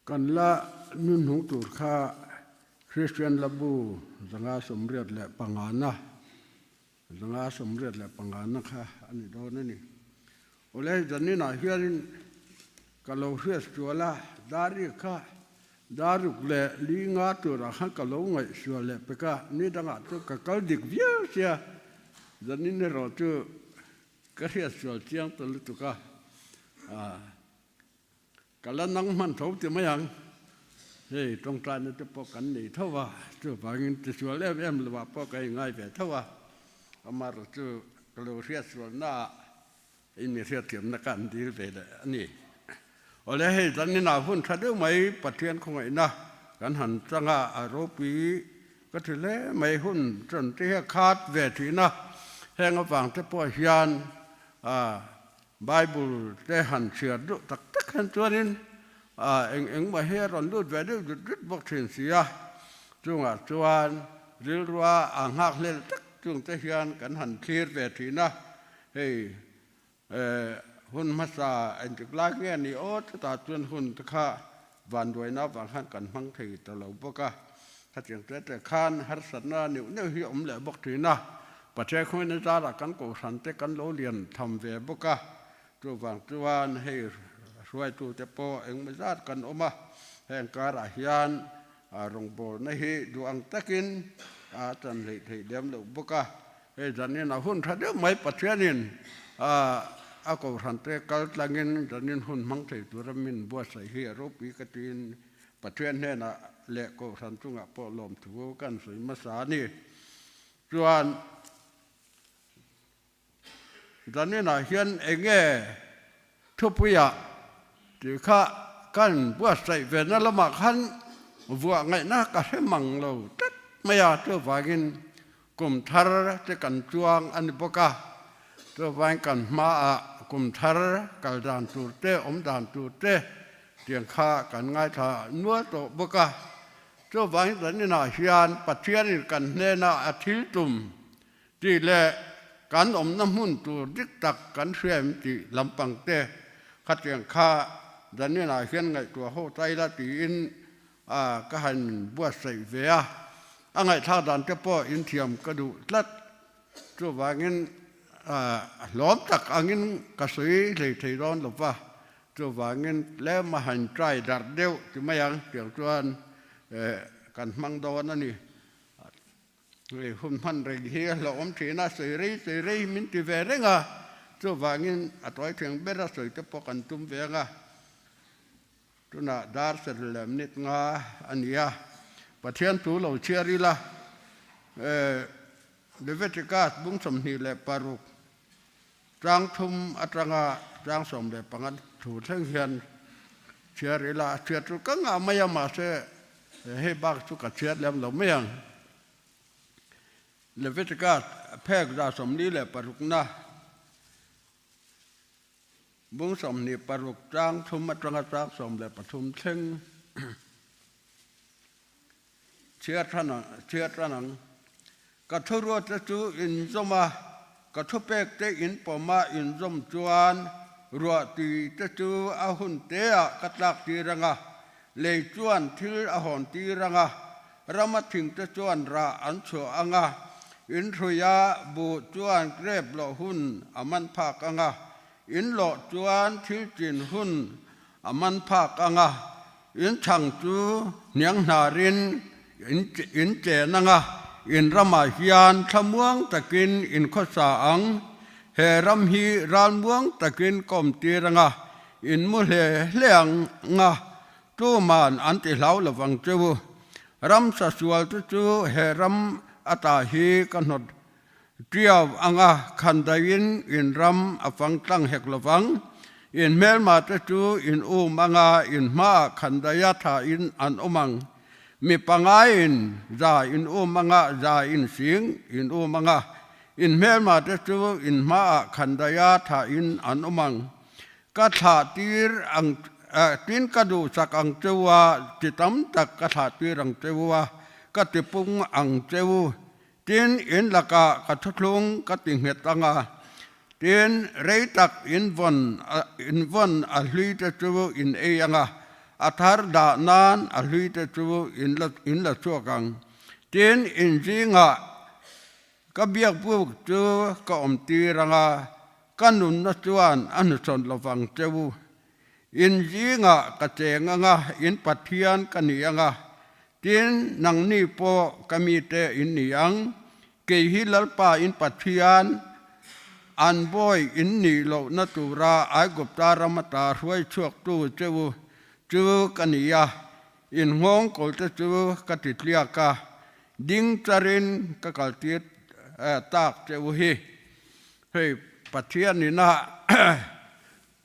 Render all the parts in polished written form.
Kan la nunhnung tur kha Kristian Labu 185 na, 185 na kha a ni dawn a ni. Awle zaninah hianin ka lo hriat sual a, Dari kha daruk leh li nga turah khan ka lo ngaihsual leh pek a, ni dangah chu ka kal dik viau sia, zanin erawh chu ka hriat sual chiang ta lutuk a. Ka la nang hman tho ti mai ang. Hei tawngtaina te pawh kan nei tho a, chuvangin tisual em em lovah pawh ka ingai ve tho a. Amaherawh chu ka lo hriatsualnaah in mi hriatthiamna ka an dil ve leh a ni. Awle hei zaninah hun tha deuh mai Pathian khawngaihna kan han chang a, a ropui ka ti hle mai hun chuan te hi a khat ve thin a, heng avang te pawh hian Bible te han chhiar duh tak tak hian chuanin eng eng mah hi a rawn lut ve deuh dut dut bawk thin si a, chungah chuan rilrua a nghak hlel tak chung te hian kan han thlir ve thin a, hei hun hmasa engtik lai nge ni aw chutah chuan hun te kha vanduaina avang khan kan hmang thei ta lo bawk a, khatiang te te khan harsatna neuh neuh hi a awm leh bawk thin a, Pathian khawngin zarah kan kohhran te kan lo lian tham ve bawk a, chuvang chuan hei hruaitu te pawh engemaw zat kan awm a, heng karah hian rawngbawlna hi duh ang takin a chan hleih theih lem loh bawk a, hei zanin a hun tha deuh mai Pathianin a kohhran te kal tlangin zanin hun hmang thei tura min buatsaih hi a ropui ka tiin Pathian hnenah leh kohhran chungah pawh lawmthu kan sawi hmasa a ni. Chuan zaninah hian eng nge thupuiah tih kha kan buatsaih vena lamah khan vuah ngaihna ka hre mang lo tlat mai a, chuvangin kum thar te kan chuang a ni bawk a, chuvangin kan hmaah kum thar kal dan tur te awm dan tur te tiang kha kan ngaithla nual tawh bawk a. Chuvangin kan inah hian Pathianin kan hnena a thil tum tih leh kan awmna hmun tur dik tak kan hria em tih lampang te khatiang kha Daninah hian ngaihtuah ho ta ila tiin ka han buatsaih ve a, a ngaihthlak dan te pawh inthiam ka duh tlat. Chuvangin hlawm tak angin ka sawi hlei thei dawn lo va, Chuvangin tlem a han try darh deuh ti mai ang tiang chuan kan hmang dawn a ni. Hei hun hman reng hi a hlauhawm thin a, sawi rei sawi rei min ti ve reng a, chuvangin a tawi thleng ber a sawi te pawh kan tum ve ang a. Tunah dar sarih leh minute nga a ni a, Pathian thu lo chhiar ila Leviticus bung 26 Tlang thum atanga tlang 15 thu thleng hian chhiar ila a chhiat chu ka ngah mai a, mahse hei bak chu ka chhiat lem lo mai ang. Leviticus phek 46na bung 26 tlang thum atanga tlang 13 thleng Chhiar than ang. Ka thuruatna chu inzawm a, ka thupekte inpawm a inzawm chuan ruahtui te chu a hun teah ka tlak tir ang a, lei chuan thil a hawn tir ang a, rama thingte chuan rah an chhuah ang a, in hruia buh chuan grep lawh hun a man phak ang a, in lawh chuan thil chin hun a man phak ang a, in chhang chu hniang hnarin in chen ang a, in ramah hian thlamuang takin in khawsa ang, he ram hi ralmuang takin ka awm tir ang a, in mu hle hle ang a, tuman an ti hlau lo vang che u. Ramsa sual te chu he ram ata hi ka hnawt Tiau anga khandaiin in ram a fang tlang hek lo vang. In hmelmate chu in um anga in hmaah khandaia thain an awm ang. Mi pangaiin za in um anga za in sing in um anga in hmelmate chu in hmaah khandaia thain an awm ang. Ka thlah tir ang tin ka duhsak ang cheu a, ti tam tak ka thlah tir ang cheu a, ka tipung ang cheu. Tin, in lakah ka thuthlung ka ti nghet ang a, tin, rei tak in vawn in vawn a hlui te chu in ei ang a, a thar dah nan a hlui te chu in la in la chhuak ang. Tin, in zingah ka biak buk chu ka awm tir ang a, ka nunna chuan a hnuchhawn lovang che u. In zingah ka cheng ang a, in Pathian ka ni ang a, tin, nangni pawh ka mite in ni ang. Kei hi Lalpa in Pathian, an bawi in nih lohna tura Aigupta ram ata hruai chhuaktu che u chu ka ni a, in nghawng kawlte chu ka ti tliak a, ding charin ka kaltir tak che u hi. Hei Pathian ina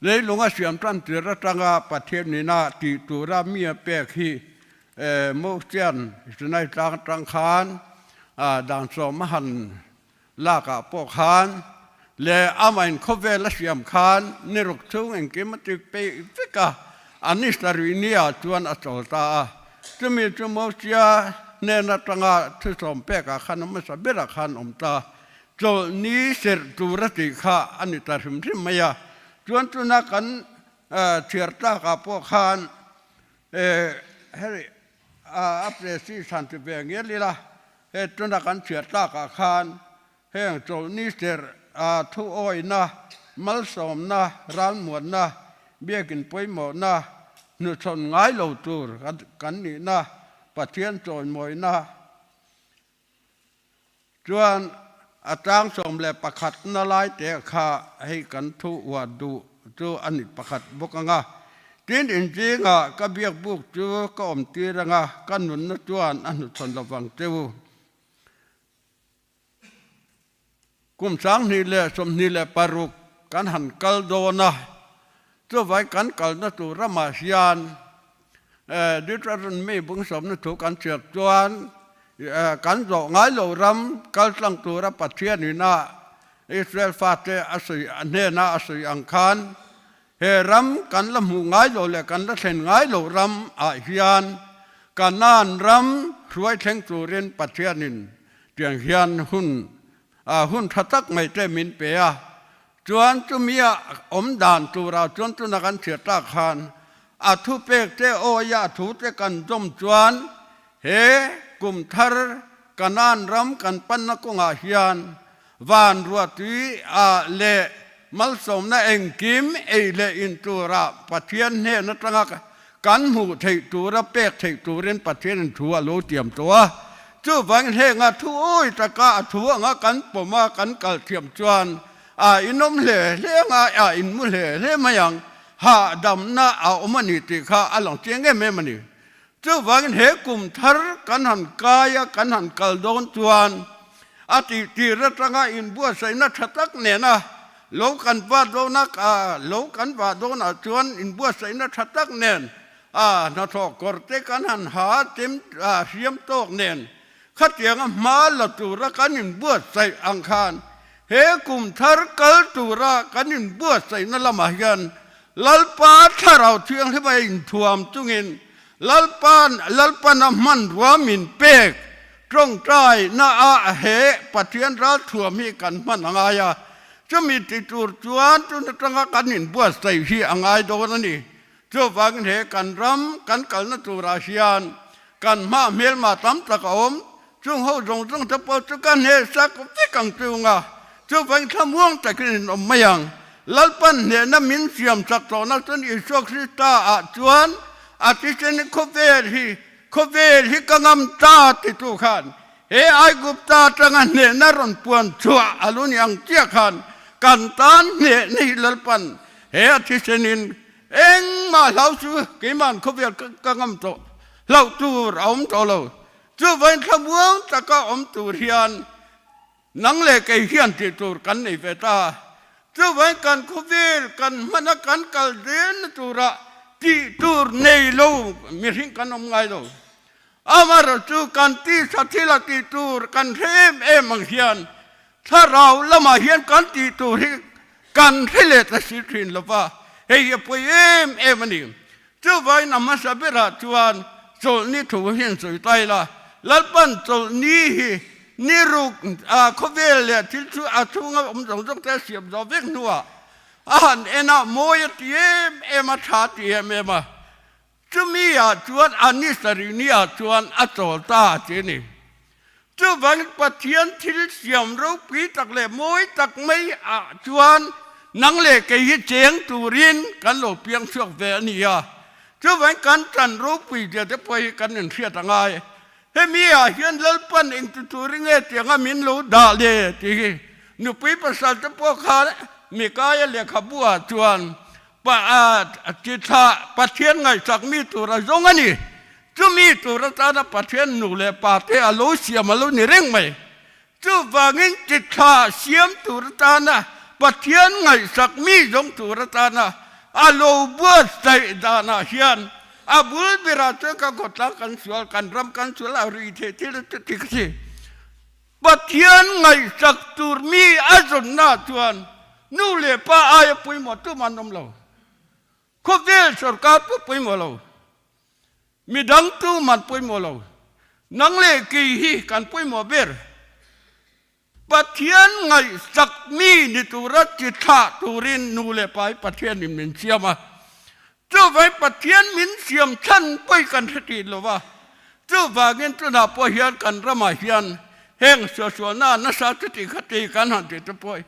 Leilung a siam tan tir atanga Pathian ina tih tura mi a pek hi Mosian Sinai tlang atang khan dan sawm a han lak ah pawh khan leh amahin khawvel a siam khan ni ruk chhung engkim a ti peih vek a, a ni sarih ni ah chuan a chawl ta a. Chumi chu Mosia hnen atanga thusawm pek ah khan a hmasa berah khan awm ta. Chawlhni serh tur a tih kha a ni ta hrim hrim mai a, chuan tuna kan chhiar tlakah pawh khan hei a presi chhan ti ve ngial ila, he tuna kan chhiar tlakah khan heng chawlhni serh thu awina, malsawmna, ralmuanna, biakin pawimawhna, hnuchhawn ngai lo tur kan nihna, Pathian chawimawina, Chuan a tlang 11 na lai te kha hei kan thu uar duh chu a ni pakhat bawk ang a. Tin inzingah ka biak buk chu ka awm tir ang a, ka nunna chuan a hnuchhawn lovang che u. Kum 2026 kan han kal dawn a, chuvai kan kalna tur ramah hian Deuteronomy bung sawmna thu kan chhiar chuan kan zawh ngai lo ram kal tlang tura Pathian ina Israel fate a sawi a hnena a sawi ang khan he ram kan la hmuh ngai lo leh kan la thlen ngai lo ram ah hian Kanaan ram hruai thleng turin Pathianin Tiang hian hun hun tha tak mai te min pe a, chuan chumia awm dan turah chuan tuna kan hriat tak khan a thupek te awia a thu te kan zawm chuan he kum thar Kanaan ram kan panna kawngah hian van ruahtui ah leh malsawmna engkim ei leh in turah Pathian hnen atanga Kan hmuh theih tura pek theih turin Pathianin thu a lo tiam tawh a. Chuvangin heng a thu awi taka a thu anga kan pawm a, kan kal thiam chuan a inawm hle hle anga a inmu hle hle mai ang. Hahdamna a awm a ni tih kha a lang chiang em em a ni. Chuvangin he kum thar kan han kai a, kan han kal dawn chuan a tih tir atanga inbuatsaihna tha tak nena Lo kan va dawn a, lo kan va dawnah chuan inbuatsaihna tha tak nen a hnathawh kawr te kan han ha chem hriam tawk nen khatianga hma la tura kan inbuatsaih ang khan he kum thar kal tura kan inbuatsaihna lamah hian Lalpa Thlarau Thianghlim a inthuam chungin Lalpa'n Lalpana hmanrua min pek Tawngtai na ah he Pathian ralthuam hi kan hman a ngai a, chumi ti tur chuan tun atanga kan inbuatsaih hi a ngai dawn a ni. Chuvangin he kan ram kan kalna turah hian kan hma hmelma tam tak a awm, chung ho zawng zawng te pawh chu ka hnehsak vek ang chung a, chuvangin thlamuang takin in awm mai ang. Lalpan hnehna min siam chak tawhna chuan Isua Krista ah chuan a thisen khawvel hi Khawvel hi ka ngam ta ti tu khan he Aigupta atanga hnehna rawn puan chhuah a lo ni ang chiah khan kan tan hnehna hi Lalpan he a thisenin engmah hlau chu keima'n khawvel ka ngam tawh hlauh tur a awm tawh lo. Chuvain thlamuang taka awm tur hian Nang leh kei hian tih tur kan nei ve ta. Chuvain kan khawvel kan hmana kan kal zelna turah tih tur nei lo mihring kan awm ngai lo. Amaherawh chu kan tisa thila tih tur kan hre em em ang hian thlarau lamah hian kan tih tur hi kan hre leh ta si thin lo va, hei hi a pawi em em a ni. Chuvain a hmasa berah chuan chawlhni thu hian sawi ta ila, Lalpan chawlhni hi ni ruk a khawvel leh thil chu a chhunga awm zawng zawng te a siam zawh vek hnuah a han en a, mawi a ti em em a, tha a ti em em a. Chumi ah chuan a ni sarih ni ah chuan a chawl ta a ti a ni. Chuvangin Pathian thil siam ropui tak leh mawi tak mai ah chuan nang leh kei hi cheng turin kan lo piang chhuak ve a ni a. Chuvangin kan tan ropui zia te pawh hi kan inhriat a ngai. Hemi ah hian Lalpan engti tur i nge tianga min lo dah le tih hi nupui pasal te pawh kha Mikaia lehkhabu ah chuan Tithla Pathian ngaihsak mi tur a zawng a ni. Chumi tur atana Pathian nu leh pa te a lo siam a lo ni reng mai. Chuvangin tithla siam tur atana Pathian ngaihsak mi zawng tur atana a lo buatsaih danah hian a bul berah chuan kan khawtlang kan sual, kan ram kan sual a ri thei thil chu ti ka si. Pathian ngaihsak tur mi a zawnna chuan nu leh pa aia pawimawh tum an awm lo. Khawvel sorkar pawh pawimawh lo. Midang tum an pawimawh lo. Nang leh kei hi kan pawimawh ber. Pathian ngaihsak mi ni tura chi thlah turin nu leh pa hi Pathianin min siam a. Chuvangin Pathian min siam chhan pawi kan hre tih lo va. Chuvangin tunah pawh hian kan ramah hian heng suahsualna nasa chuti khati kan han tih te pawh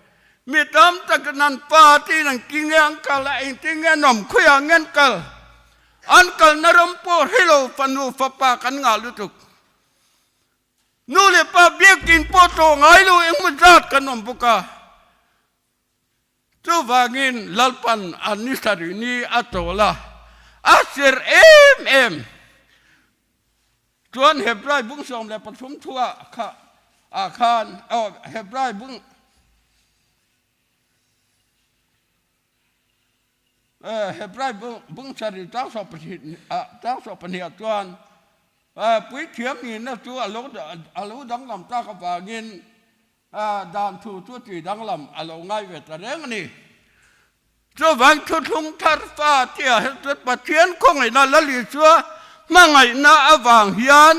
mi tam takin an pa tiin an ki nge an kal a, engtin nge an awm khawiah nge an kal? An kalna ram pawh hre lo fanu fapa kan ngah lutuk. Nu leh pa biakin pawh tawh ngai lo engmaw zat kan awm bawk a. Chuvangin Lalpan a ni sarih ni a chawl a, a ser em em. Chuan Hebrai bung 13 thuah kha ah khan aw Hebrai bung Hebrai bung sarih chang 12 ah chang 12 ah chuan puithiam nihna chu a lo a lo danglam tak avangin Dan thu chu tih danglam a lo ngai ve ta reng a ni. Chuvang thuthlung thar fa tia he chuan Pathian khawngaihna Lal Isua hmangaihna avang hian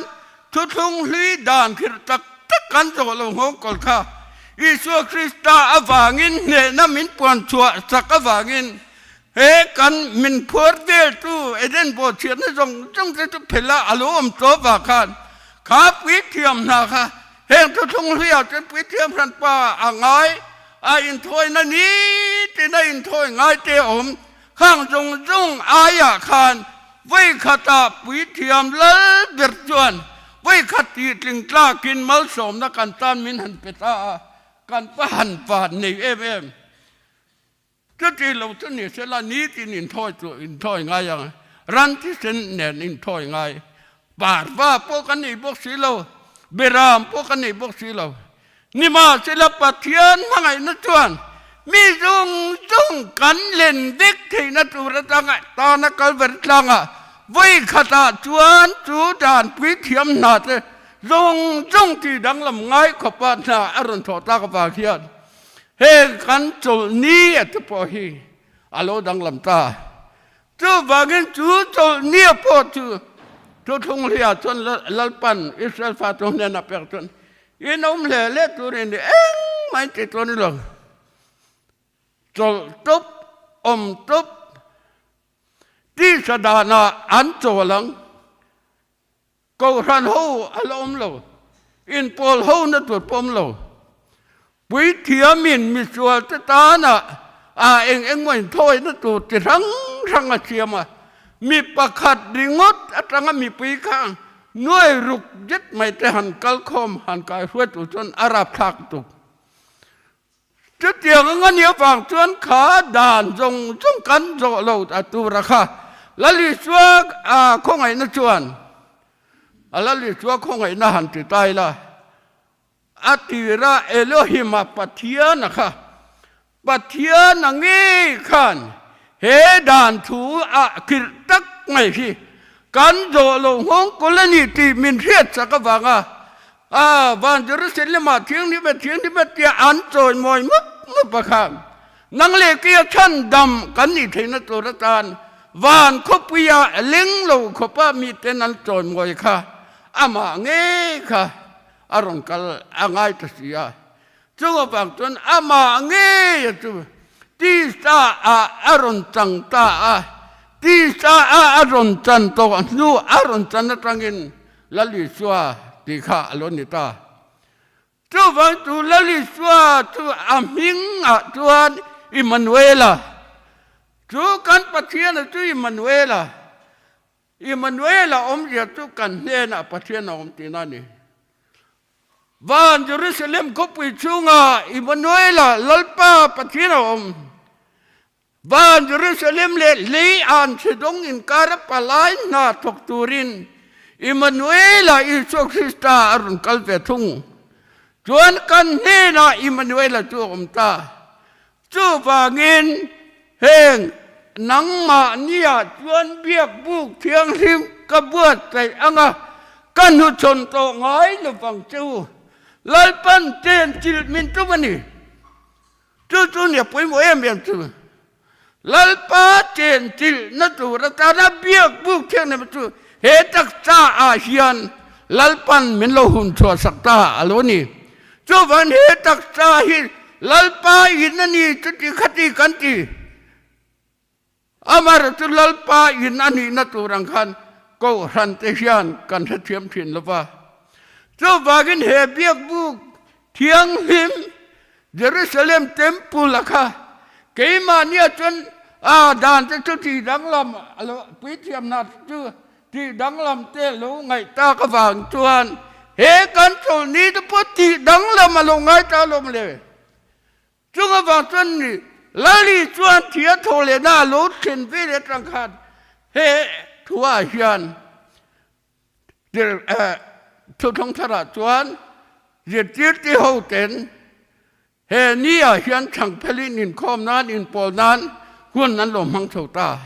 thuthlung hlui dan khirh tak tak kan zawh lo nghawng kawl kha Isua Krista avangin hnehna min puan chhuah sak avangin he kan min phuar veltu Eden bawhchhiatna zawng zawng te chu phela a lo awm tawh vang khan kha puithiam hna kha Heng thuthlung hluiah chuan puithiam hranpa a ngai, a inthawina ni tina inthawi ngai te a awm. Khang zawng zawng aiah khan vawi khatah puithiam lal ber chuan vawi khat tih tling tlakin malsawmna kan tan min han pe ta a, kan pa han van nei em em. Chuti lo chu ni sela nitin inthawi chu inthawi ngai ang, ran thisen nen inthawi ngai. Parva pawh kan nei bawk si lo, beram pawh kan nei bawk si lo. Nimahsela Pathian hmangaihna chuan mi zawng zawng kan len vek theihna tur atanga tana Kalvari tlangah vawi khatah chuan chu danpui thiam hna te zawng zawng tih danglam ngai khawpa hna a rawn thawh tak avang hian Heng kan chawlhni a te pawh hi a lo danglam ta. Chuvangin chu chawlhni a pawh chu thuthlung hliah chuan Lalpan Israel fate hnenah pek chuan in awm hle hle turin ni engmah in ti chuan lo. Chawlh tawp, awm tawp, tisa danah an chawl ang. Kohhran ho a la awm lo, inpawl ho na tur pawh awm lo. Puithiamin misualte tana a eng engmaw inthawina tur chi hrang hrang a siam a, mi pakhat ringawt atanga mipui kha nuai ruk zet mai te han kal khawm han kai hruai tur chuan a rapthlak tuk. Chutiang anga nia vang chuan kha dan zawng zawng kan zawh lo a tura kha Lal Isua a khawngaihna chuan a Lal Isua khawngaihna han ti ta ila, a tira Elohim a Pathian a kha Pathian a ngei khan he dan thu a kirh tak mai hi kan zawh lo nghawng kawl a ni tih min hriat chak avanga A, van Jerusalem-ah thianghlim e thianghlim e tia an chawi mawi mup mup a kha. Nang leh keia chhan dam kan nih theihna tur atan van khawpuia leng lo khawpa miten an chawi mawi kha amah ngei kha a rawn kal a ngai ta si a. Chu avang chuan amah ngei chu tisa ah a rawn chang ta a. Tisa a a rawn chan tawh hnu a rawn chan atangin Lal Isua tih kha a lo ni ta. Chuvang chu Lal Isua chu a hmingah chuan Immanuela, chu kan Pathiana chu Immanuela, Immanuela awmzia chu kan hnenah Pathian a awm tihna a ni. Van Jerusalem khawpui chhungah Immanuela Lalpa Pathian a awm. Van Jerusalem leh lei an chhedawng inkara palai hna thawk turin Immanuela Isua Krista a rawn kal ve thung. Chuan kan hnenah Immanuela chu a awm ta. Chuvangin heng nangmahniah chuan biak buk thianghlim ka buatsaih anga ka hnuchhawn tawh ngai lovang che u. Lalpan chen chilh min tum a ni. Chu chu nia pawimawh em em chu. Lalpa chen chilhna tur atana biak buk thianghlim chu he taksa ah hian Lalpan min lo hun chhuah sak ta a lo ni. Chuvangin he taksa hi Lalpa in a ni chuti khati kan ti. Amaherawhchu chu Lalpa in a nihna tur ang khan Kohhran te hian kan hrethiam thin lo va. Chuvangin he biakbuk thianghlim Jerusalem Temple a kha keimahnia chuan a dan te chu tih danglam a lo puithiamna te chu tih danglam te lo ngaih tak avang chuan he kan chawlhni te pawh tih danglam a lo ngai ta alawm le. Chung avang chuan ni Lali chuan thi a tho lehna a lo thlen ve leh atang khan he thuah hian thuthlawng tharah chuan zirtirti ho ten he ni ah hian thlang phelin inkhawm nan inpawl nan hun an lo hmang chho ta.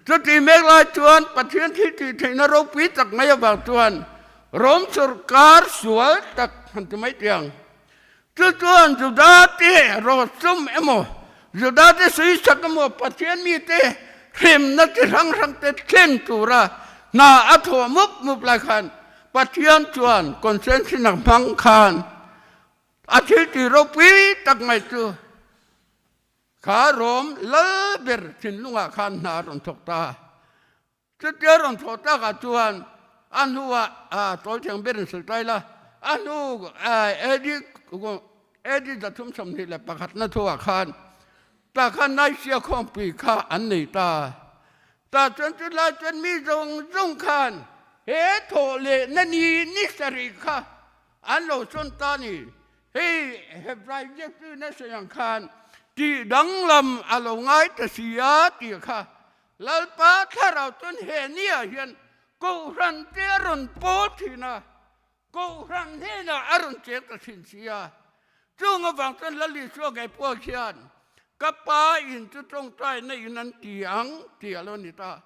Chuti mek lai chuan Pathian thil tih theihna ropui tak mai avang chuan Rom sawrkar sual tak han ti mai tiang. Chu chuan Judate rawsum emaw, Judate suisak emaw Pathian mite hremna chi hrang hrangte thlen tura hna a thawh mup mup lai khan Pathian chuan Constantine-a hmang khan a thil tih ropui tak mai chu kha Rom lal ber thinlungah khan hna a rawn thawk ta. Chutia rawn thawh takah chuan a hnuah tawlthleng berin sawi tlai la, a hnu AD AD 321 na thuah khan tah khan Nicaea khawmpui kha an nei ta. Tah chuan chulai chuan mi zawng zawng khan he thawh lehna ni ni sarih kha an lo sawn ta ni. Hei Hebrai ziaktu nasa ang khan tih danglam a lo ngai ta si a tih kha Lalpa thlarau chuan he nia hian Kohhran te a rawn pawl thin a, Kohhran hnenah a rawn cheng ta thin si a. Chung avang chuan Lal Isua ngei pawh hian, Ka Pa in chu tawngtaina in an ti ang tih a lo ni ta.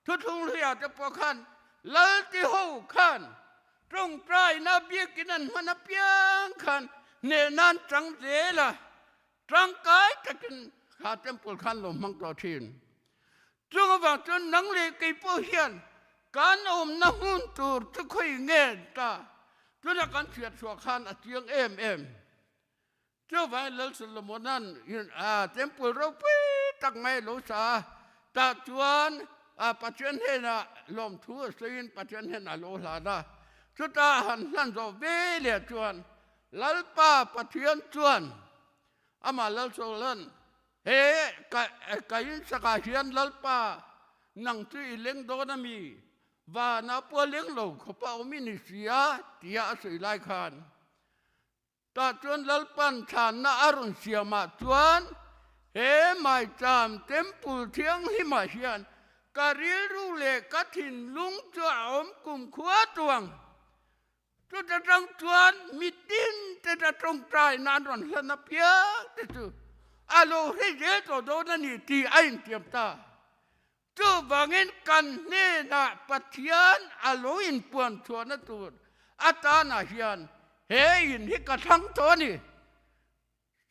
Thuthlung hluiah te pawh khan Lal ti ho khan tawngtaina biakin an hman apiang khan hnehna an chang zel a, Tangkai takin kha temple khan lo hmang tawh thin. Chung avang chuan nang leh kei pawh hian kan awmna hmun tur chu khawi nge ta tunah kan hriat chhuah khan a chiang em em. Chuvangin Lal Solomona'n temple ropui tak mai a lo sa a, tah chuan Pathian hnenah lawmthu a sawiin Pathian hnenah a lo hlan a. Chutah han hlan zawh ve leh chuan Lalpa Pathian chuan amah Lalsawla'n, He ka insakah hian Lalpa, nang chu i leng dawn a mi? Vanah pawh a leng lo khawp a awm i ni si a, tia a sawi lai khan. Tah chuan Lalpa'n thlanna a rawn siamah chuan he maicham temple thianghlimah hian ka rilru leh ka thinlung chu a awm kumkhua tuang. Chuta tang chuan mitin te ta tawngtaina an rawn hlan apiang te chu a lo hre zel tawh dawn a ni tih a intiam ta. Chuvangin kan hnenah Pathian a lo inpuan chhuahna tur atanah hian he in hi ka thlang tawh a ni.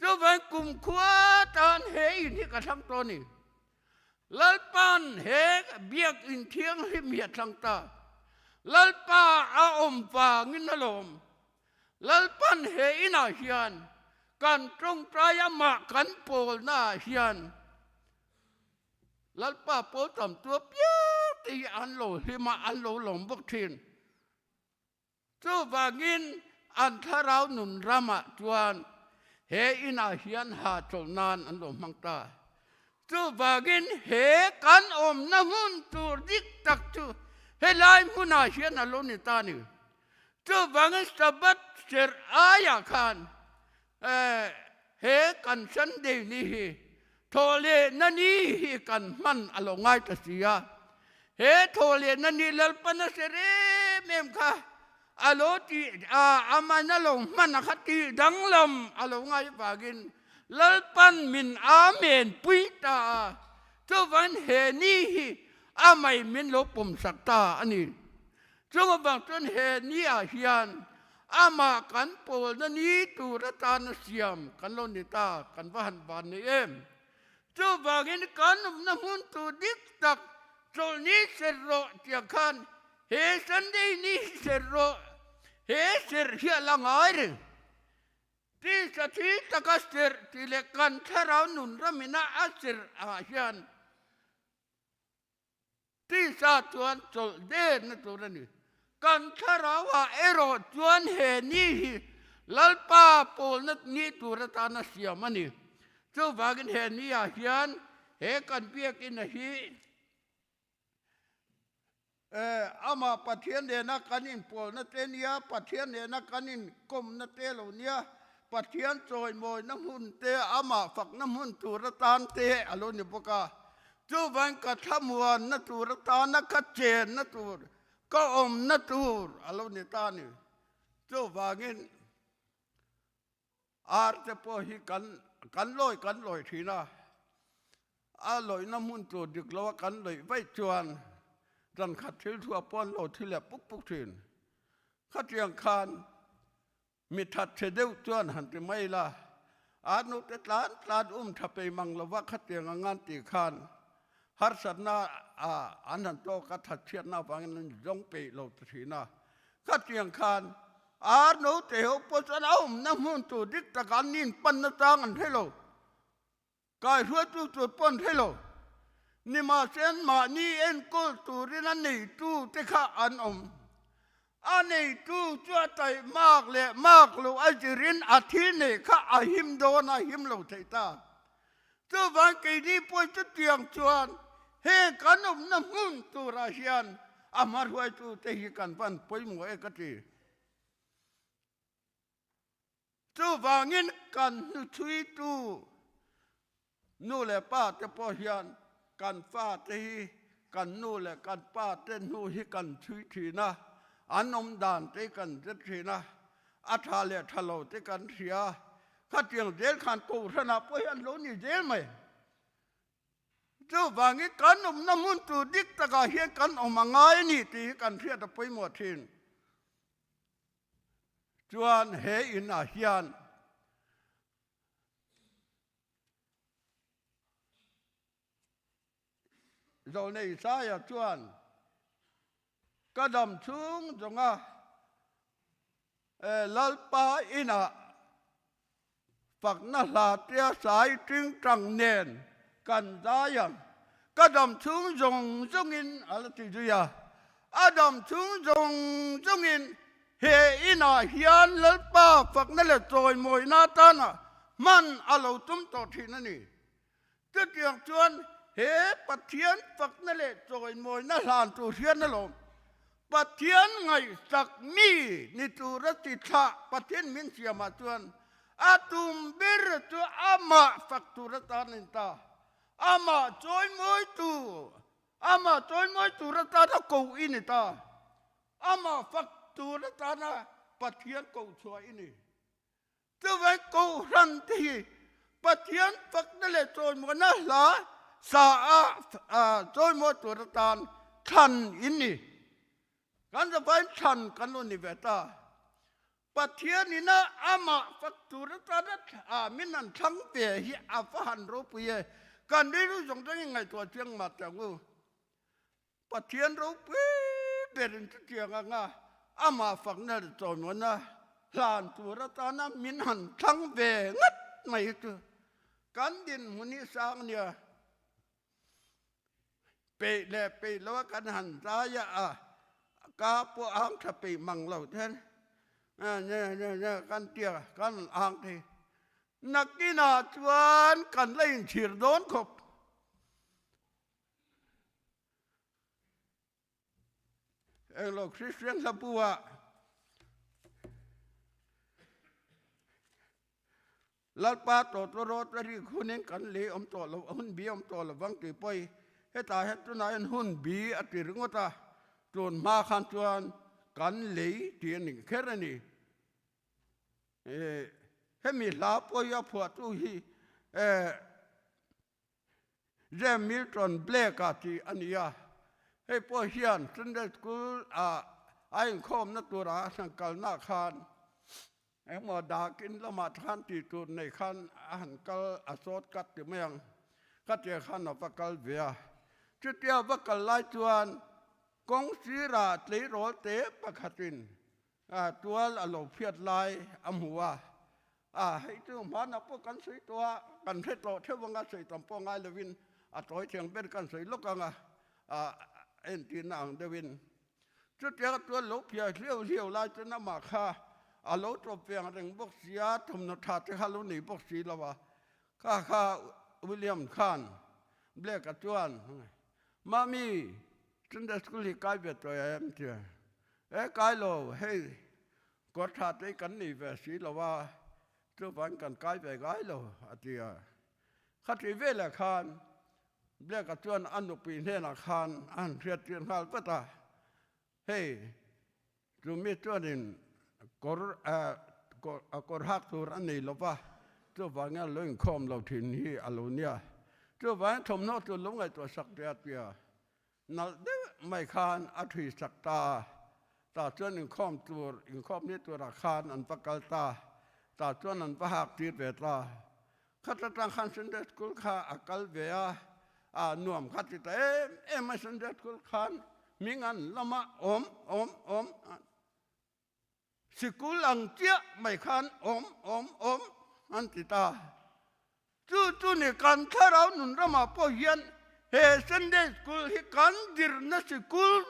Chuvang kumkhua tan he in hi ka thlang tawh a ni. Lalpa'n he biakinn thianghlim hi a thlang ta. Lalpa a awm vangin a lawm. Lalpa'n he inah hian kan tawngtai amah kan pawlnaah hian. Lalpa pawl tam tu apiang te hi an lo hlim a, an lo lawm bawk thin. Chuvangin an thlarau nun ramah chuan he inah hian hahchawlh nan an lo hmang ta. Chuvangin he kan awmna hmun tur dik tak chu helai hmunah hian a lo ni ta a ni. Chuvangin Sabbath serh aiah khan he kan Sunday ni hi thawhlehna ni hi kan hman a lo ngai ta si a. He thawhlehna ni Lalpan a hre rem em kha a lo ti a, aman a lo hman a kha tih danglam a lo ngai vangin Lalpan min Amen pui ta a. Chuvangin he ni hi amai min lo pawmsak ta a ni. Chung avang chuan he ni ah hian amah kan pawlna ni tur atana siam kan lo ni ta, kan va han van nei em. Chuvangin kan awmna hmun tur dik tak chawlhni ser rawh tiang khan he Sunday ni hi ser rawh, he ser hi a la ngai reng. Tisa thi taka serh tih leh kan thlarau nun ramina a serh ah hian Tisa chuan chawlh derna tur a ni. Kan thlarauah erawh chuan he ni hi Lalpa pawlna ni tur atana siam a ni. Chuvangin he niah hian he kan biakina hi amah Pathian nena kan inpawlna te nia, Pathian nena kan inkawmna te lo nia, Pathian chawimawina hmun te, amah fakna hmun tur atan te a lo ni bawk a. Chuvain ka thlamuanna tur atana ka chenna tur, ka awmna tur a lo ni ta a ni. Chuvangin ar te pawh hi kan kan lawi kan lawi thin a, a lawihna hmun tur dik loa kan lawih vaih chuan zankhat thil thu a pawn lo thi leh puk puk thin. Khatiang khan Mi that che deuh chuan han ti mai la, a nute tlan tlan um tha pei mang lova khatiang a ngan tih khan harsatna an han tawk a, thatchhiatna avangin an zawng peih lo ta thin a. Khatiang khan a nute ho pawh chuan a awmna hmun tur dik takah an inpan nachang an hre lo. Kaihruaitu tur pawh an hre lo. Nimahse mahni enkawl turin a neitu te kha an awm. A neitu chu a taih mak leh mak lo a zirin a thil neih kha a him dawn a him lo thei ta. Chuvang keini pawh chutiang chuan heng kan awmna hmun turah hian a hmahruaitu te hi kan van pawimawh e ka ti. Chuvangin kan hnuchhuitu nu leh pa te pawh hian kan fate hi kan nu leh kan pa te hnu hi kan chhui thin a, an awm dan te hi kan zet thin a, a tha leh tha lo te kan hria a, khatiang zel khan Kohhranah pawh hian lo ni zel mai. Chuvangin kan awmna hmun tur dik takah hian kan awm a ngai a ni tih hi kan hriat a pawimawh thin. Chuan he inah hian Zawlnei Isaia chuan ka dam chhung zawnga Lalpa inah Fakna hla tia sai tingtang nen kan zai ang. Ka dam chhung zawng zawngin a la ti zui a. A dam chhung zawng zawngin he inah hian Lalpa fakna leh chawimawina atana hman a lo tum tawh thin a ni. Chutiang chuan he Pathian fakna leh chawimawina hlan tur hian alawm Pathian ngaihsak mi ni tura ti thlah Pathian min siamah chuan a tum ber chu amah fak tur atan a ni ta. Amah chawimawi tu, amah chawimawi tur atana ko i ni ta. Amah fak tur atana Pathian ko chhuah i ni. Chuvang Kohhran te hi Pathian fakna leh chawimuahna hla sa a chawimuah tur atan thlan in ni. Kan zavaiin thlan kan lo ni ve ta. Pathian ina amah fak tur atana min han thlang ve hi a va han ropui e. Kan rilru zawng zawngin ngaihtuah chiang mah teh ang u. Pathian ropui berin chutiang anga amah fakna leh chawimuahna hlan tur atana min han thlang ve ngat mai hi chu kan dinhmun hi sang nia. Peih leh peih lo a kan han zai a, ka pawh ang tha peih mang lo ten kan tia kan ang thei. Nakinah chuan kan la inchhir dawn khawp. Englo Kristian hlabu ah Lalpa tawtawrawt a rik hunin kan lei awm tawh lo, hun bi awm tawh lovang tih pawi hetah hian tunah hian hun bi a ti ringawt a, tun hma khan chuan kan lei tih a ni kher a ni. Hemi hla pawi a phuahtu hi James Milton Blake-a tih a ni a, hei pawh hian Sunday School ah a inkhawmna tura a han kalna khan engmaw dakin lamah khan tih tur nei khan a han kal a sawt kat ti mai ang, khatia khan a va kal ve a. Chutia va kal lai chuan kawng sirah tleirawl te pakhatin Tual a lo phiat lai a hmu a, a hei chu hmanah pawh kan sawi tawh a, kan hre tawh theuh anga sawi tam pawh ngai lovin a tawi thiang ber kan sawi lawk anga a entirna ang deuhin. Chutianga tual lo phiah hliau hliau lai chuan amah kha a lo tawp ve ang reng bawk si a, thawmhnaw tha te kha a lo nei bawk si lo a, kha kha William khan Blake-a chuan, Mami, Sunday school hi kai ve tawh em? tia. E kai lo, hei kawr tha te kan nei ve si lo a, chuvang kan kai ve ngai lo, a ti a. Khatih velah khan Blake-a chuan a nupui hnenah khan a han hriattir nghal vat a, hei chumi chuanin kawr kawr hak tur a nei lo va, chuvangin a lo inkhawm lo thin hi a lo nia. Chuvangin thawmhnaw chu lo ngaihtuah sak tia tia. Nalh deuh mai khan a thui sak ta a, tah chuan inkhawm tur, inkhawm ni turah khan an va kal ta, tah chuan an va hak tir ve ta. Khat atang khan Sunday School kha a kal ve a, a nuam kha ti ta em em a Sunday School khan hming an lam a, awm, awm, awm, Sikul ang chiah mai khan awm awm awm an ti ta. Chu chu ni kan thlarau nun ramah pawh hian he Sunday School hi kan zirna sikul,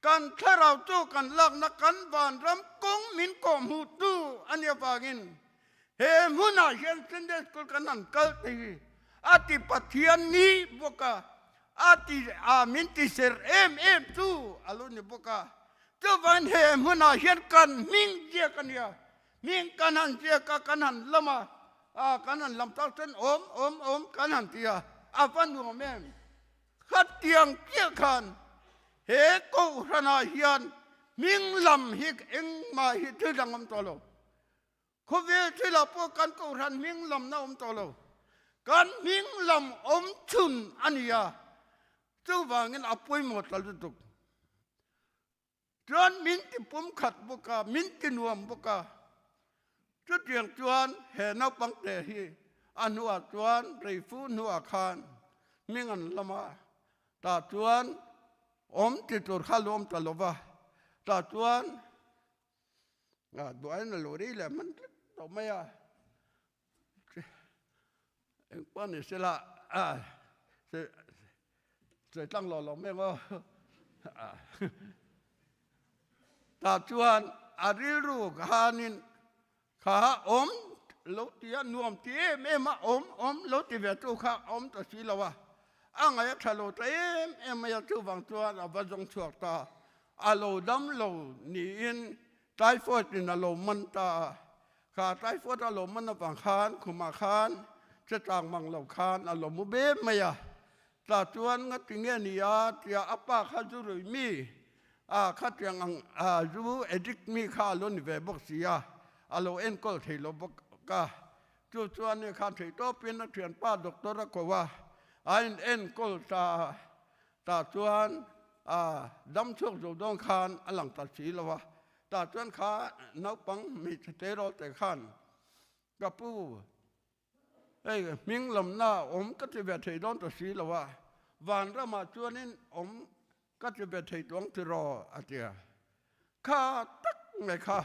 kan thlarau chu kan lakna kan vanram kawng min kawhhmuhtu a nih avangin he hmunah hian Sunday School kan han kal te hi a ti Pathian ni bawk a, a ti a min ti ser em em chu a lo ni bawk a. Chuvan he hmunah hian kan hming ziak a nia, hming kan han ziak a, kan han lam a, a kan han lam tak chuan awm awm awm kan han ti a, a va nuam em? Khatiang chiah khan he kohhranah hian hming lam hi engmah hi thil dang awm tawh lo. Khawvel thilah pawh kan kohhran hming lamna awm tawh lo. Kan hming lam awm chhun a ni a, chuvangin a pawimawh ta lutuk. Chuan min ti pumkhat bawk a, min ti nuam bawk a. Chutiang chuan he naupang te hi a hnuah chuan reifu hnuah khan hming an lam a, tah chuan awm ti tur kha lu awm ta lo va, tah chuan Duain a lo rei leh hman tlat tawh mai a, engpawh ni sela sawi tlang lo lo mai ang aw. Tah chuan a rilru khanin kha awm lo ti a, nuam ti em em a, awm awm lo ti ve tu kha a awm ta si lo a, a ngaih a tha lo ta em em mai a, chuvang chuan a va zawng chhuak ta. A lo dam lo niin typhoid in a lo man ta a, kha typhoid a lo man avang khan khumah khan che tlang mang lo khan a lo mu be mai a, tah chuan ngati nge ni a tia a pa kha zu rui mi a khatiang ang a zu addict mi kha a lo ni ve bawk si a, a lo enkawl thei lo bawk a, chu chuan ni khan thei tawpin a thianpa doctor a ko a, a in enkawl ta a. Tah chuan a dam chhuak zo dawn khan a lang ta si lo a, tah chuan kha naupang hmeichhe tleirawl te khan ka pu hei hming lamna awm ka ti ve thei dawn ta si lo a, vanramah chuanin awm ka ti ve thei tuang tiraw a ti a, kha tak mai kha.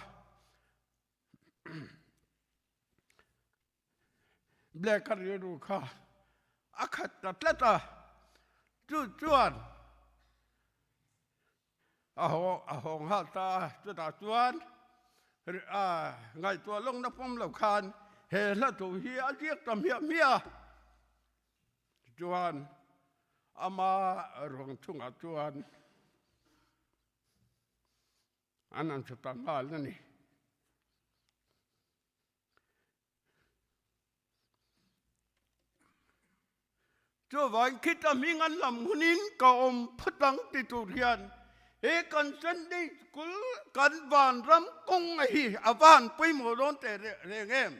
Black a rilru kha a khat ta tlat a. Chu chuan a haw a haw nghal ta a, chutah chuan ngaihtuah lawkna pawm lo khan he hla thu hi a ziak ta hmiah hmiah a. Tichuan ama ruang chungah chuan an han hre ta nghal a ni. Chuvangin khita hming an lam hunin ka awm phut ang ti tur hian he kan Sunday School kan vanram kawng hi a van pawimawh dawn teh reng em?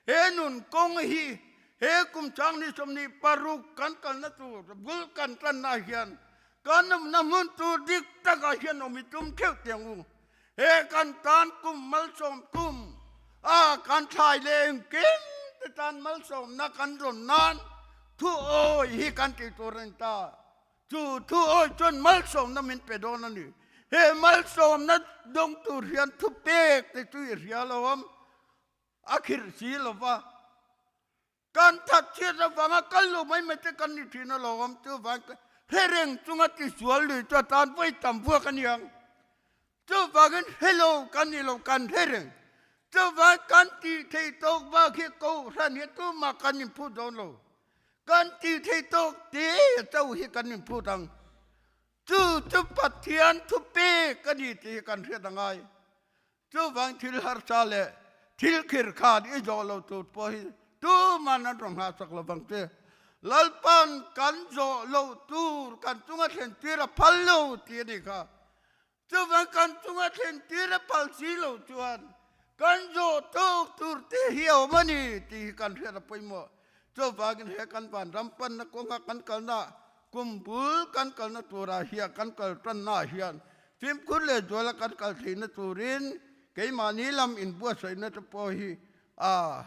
He nun kawng hi he kum changni 26 kan kalna tur bul kan tanna hian kan awmna hmun tur dik takah hian awm i tum theuh teh ang u. He kan tan kum malsawm kum a kan thlai leh engkim te tan malsawmna kan rawn nan thu awi hi kan tih tur a ni ta. Chu thu awi chuan malsawmna min pe dawn a ni. He malsawmna dawng tur hian thu pek te chu i hria lo ang, a khirh si lo va. Kan that chhiat avanga kal lo mai mai te kan ni thin a lo awm chuvang hre reng chunga tisual lui chu a tan vawi tam vuak a ni ang. Chuvangin hre lo kan ni lo kan hre reng. Chuvang kan tih theih tawk bak hi Kohhran hi tumah kan inphut dawn lo. Kan tih theih tawk te chauh hi kan inphut ang. Chu chu Pathian thupek a ni tih hi kan hriat a ngai. Chuvang thil harsa leh thil khir khan i zawh lo tur pawh hi tuman an rawn nghahsak lo vang che. Lalpan kan zawh loh tur kan chunga thlen tir a phal lo tih a nih kha. Chuvang kan chunga thlen tir a phal si lo chuan kan zawh tawk tur te hi a awm a ni tih hi kan hriat a pawimawh. Chuvangin he kan vanram panna kawnga kan kalna kum bul kan kalna turah hian kan kal tannaah hian Fimkhur leh zuala kan kal theihna turin keimahni lam inbuatsaihna te pawh hi a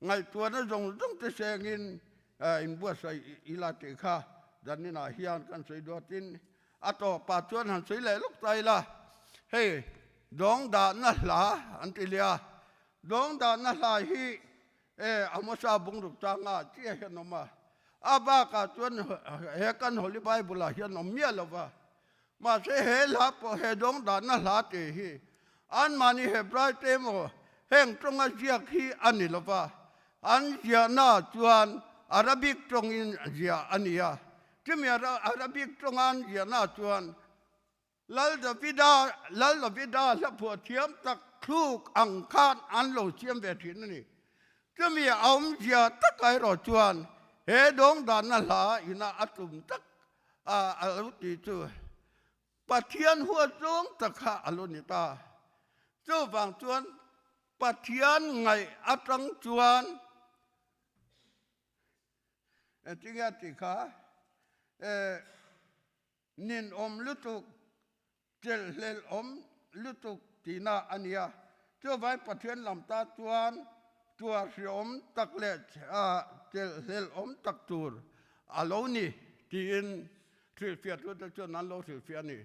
ngaihtuahna zawng zawng te sengin inbuatsaih ila tih kha zaninah hian kan sawi duatin a tawpah chuan han sawi leh lawk ta ila. Hei dawng dahna hla an ti lia, dawng dahna hla hi E, Amosa bungruk changa chiah hian awm a, a bakah chuan he kan Holy Bible ah hian awm miah lo va. Mahse he hla pawh he dawng dahna hla tih hi anmahni Hebrai te emaw heng tawnga ziak hi a ni lo va, an ziahna chuan Arabic tawngin ziah a ni a. Chumi Arabic tawnga an ziahna chuan Lal Davida, Lal Davida hla phuah thiam tak thluk ang khan an lo siam ve thin a ni. Chumi a awmzia takah erawh chuan he dawng danna hla ina a tum tak a a lo ti chu Pathian huat zawng tak kha a lo ni ta. Chuvang chuan Pathian ngaih atang chuan engtinge a tih kha eh Ninawm lutuk, chelhhlelhawm lutuk tihna a nia. Chuvai Pathian lam ta chuan tuar hriawm tak leh chelhhlelhawm tak tur a lo ni tiin hrilhfiahtute chuan an lo hrilhfiah a ni.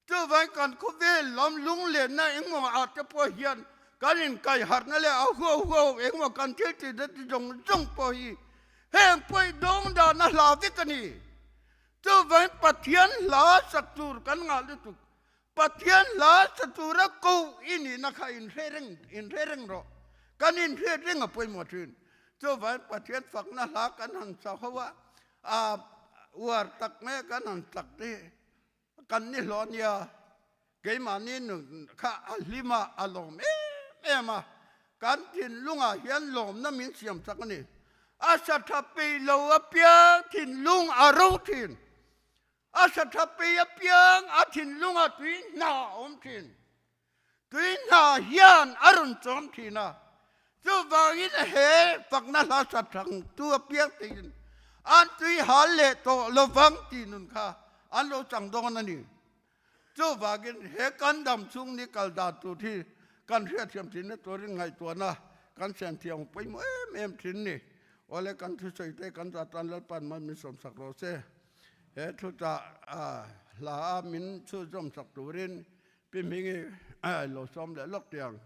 Chuvai kan khawvel lam lunglenna engmaw ah te pawh hian kan inkaiharhna leh a huau huau engmaw kan thil tih te zawng zawng pawh hi heng pawih dawng dana hla vek a ni. Chuvangin Pathian hla sak tur kan ngah lutuk. Pathian hla sa tura ko i nihna kha inhre reng inhre reng rawh. Kan inhriat reng a pawimawh thin. Chuvangin Pathian fakna hla kan han sa ho a, a uar tak nge kan han sak te hi kan ni hlawh a nia. Keimahni nun kha a hlim a, a lawm em em a. Kan thinlungah hian lawmna min siam chak a ni. A sa tha peih lo apiang thinlung a ro thin. A sa tha peih apiang a thinlungah tui hna a awm thin. Tui hna hian a rawn chawm thin a. Chuvangin he fakna hla sa thang tu apiang tein an tui hal leh tawh lovang tih nun kha an lo chang dawn a ni. Chuvangin he kan dam chhung ni kal dan tur hi kan hriatthiam thinna turin ngaihtuahna kan siam thiam pawimawh em em thin ni. Awle kan thusawi te kan zah tan Lalpan mai min sawmsak rawh se. He thuchah hla a min chhunzawmsak turin Pi Hmingi lo sawm leh lawk tiang.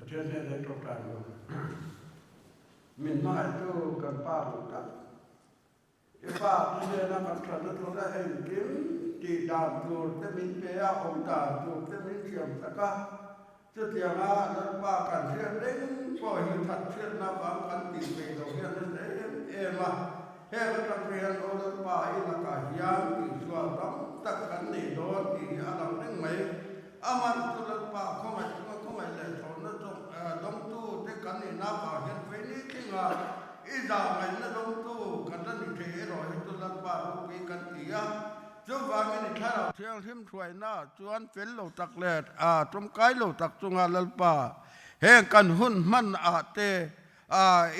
Pathian hnenah i tawngtai ang u. Min hmangaihtu kan Pa duh tak. I Pa te hnena kan thatna tura engkim tih dan tur te min pe a, awm dan tur te min thiam tak a. Chutianga Lalpa kan hriat reng pawh hi that hriatna avang kan tih peih loh hian nasa em em a. Heng atang te hian aw Lalpa i lakah hian tihsual tam tak kan nei dawn tih hi a lang reng mai. Aman chu Lalpa khawngaih chunga khawngaih leh thlawhna dawngtu te kan nihna avang hian Feini tlinga i zah ngaihna dawngtu kan la ni thei erawh hi chu Lalpa ropui kan ti a. Chuvangin i thlarau thianghlim hruaina chuan fel lo tak leh tawmkai lo tak chunga Lalpa heng kan hun hman ah te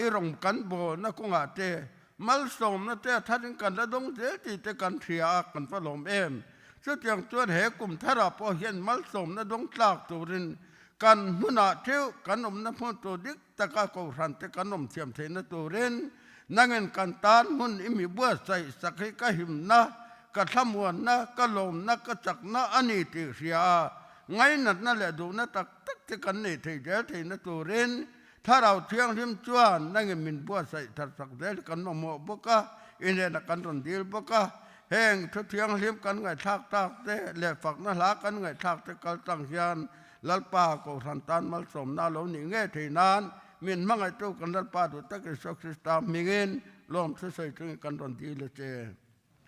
i rawng kan bawlna kawngah te Malsawmna te a thatin kan la dawng zel tih te kan hria a, kan va lawm em. Chutiang chuan he kum tharah pawh hian malsawmna dawng tlak turin kan hmunah theuh kan awmna hmun tur dik taka kohhran te kan awm thiam theihna turin nangin kan tan hmun i mi buatsaih sak hi ka himna, ka thlamuanna, ka lawmna, ka chakna a ni tih hria a, ngainatna leh duhna tak tak te kan neih theih zel theihna turin Thlarau Thianghlim chuan nangin min buatsaih thar sak zel hi kan mamawh bawk a, i hnenah kan rawn dil bawk a. Heng thu thianghlim kan ngaihthlak tak te leh fakna hla kan ngaihthlak te kal tang hian Lalpa Kohhran tan malsawmna lo nih ngei thei nan min hmangaihtu kan Lalpa duh tak Isua Krista hmingin lawm thusawi chungin kan rawn dil a che.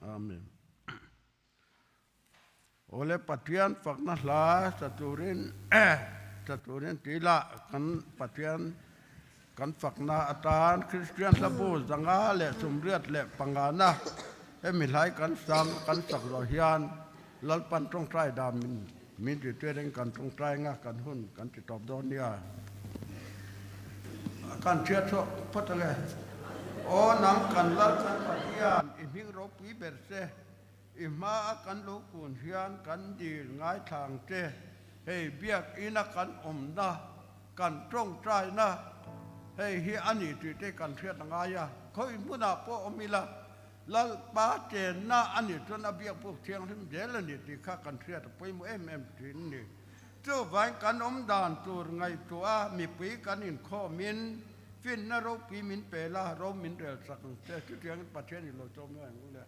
Amen. Awle Pathian fakna hla sa turin sa turin tih lah kan Pathian kan fakna atan Kristian hlabu zanga leh sumriat leh pangana hemi hlai kan sang kan sak zawh hian Lalpan tawngtai dan min min ti reng kan tawngtai nga kan hun kan ti tawp dawn nia. Kan chhiat chhuak phawt ange. Aw nang kan Lal kan Pathian i hming ropui ber che. I hma a kan lo kun hian kan dil ngaithlang che, hei biakina kan awmna, kan tawngtaina, hei hi a ni tih te kan hriat a ngai a, khawi hmunah pawh awm ila, Lalpa chenna a nih chuan a biak buk thianghlim zel a ni tih kha kan hriat a pawimawh em em thin a ni. Chuvangin kan awm dan tur ngaihtuah a mipui kan inkhawmin finna ropui min pe la, ro min rel sak ang che, chutiangin Pathian i lo chawm ang le.